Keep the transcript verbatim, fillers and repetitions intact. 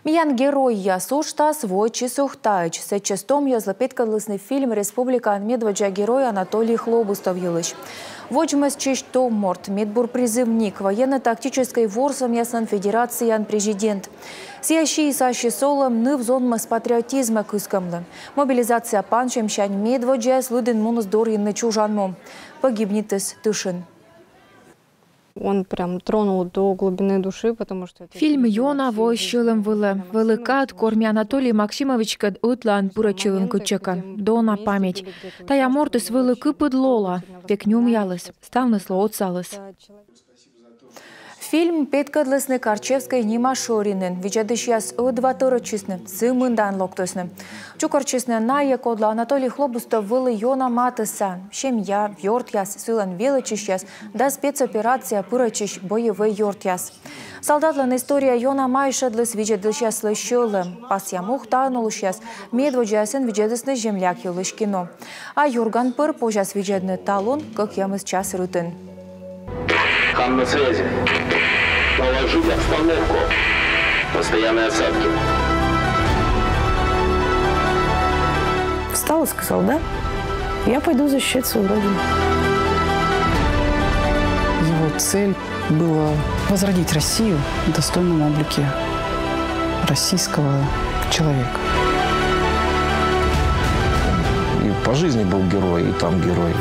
«Миян геройяс» уджтас воӧдчис Ухтаӧдз. Сэтчӧс том йӧзлы петкӧдлісны фильм республикаын медводдза герой Анатолий Хлобустов йылысь. Водзмӧстчысь том морт, медбур призывник, военно-тактическӧй ворсӧмъяслӧн федерацияын президент. Сійӧ сиис ассьыс олӧм ныв-зонмӧс патриотизмӧ кыскӧмлы. Мобилизация пансьӧмсянь медводдзаяс лыдын муніс дорйыны чужан му. Погибнитіс тышын. Он прям тронул до глубины души, потому что это... Фильм ёна воис сьӧлӧм вылӧ. Вӧлі кад, кор ми Анатолий Максимовичкӧд ӧтлаын пырӧдчылім кытчӧкӧ. Дона память. Тайӧ мортыс вӧлі кыпыд лола, век нюмъяліс, ставныслы отсаліс. Фильм петкӧдлісны Карчевскӧй нима шӧринын. Видзӧдысьяс ӧдва тӧрӧдчисны, сы мындаӧн локтісны. Чукӧртчисны найӧ, кодлы Анатолий Хлобустов вӧлі ёна матысса. Семья, ёртъяс, сылӧн велӧдчысьяс да спецоперацияӧ пырӧдчысь боевӧй ёртъяс. Солдатлӧн история ёна майшӧдліс видзӧдысьяслы сьӧлӧм. Пасъям, Ухтаын олысьяс медводдзаясӧн видзӧдісны земляк йылысь кино. А «Юрган» пыр позяс видзӧдны талун кӧкъямыс час рытын. Хам на связи. Положить обстановку. Постоянные осадки. Встал и сказал: «Да, я пойду защищать свою родину». Его цель было возродить Россию в достойном облике российского человека. И по жизни был герой, и там герой.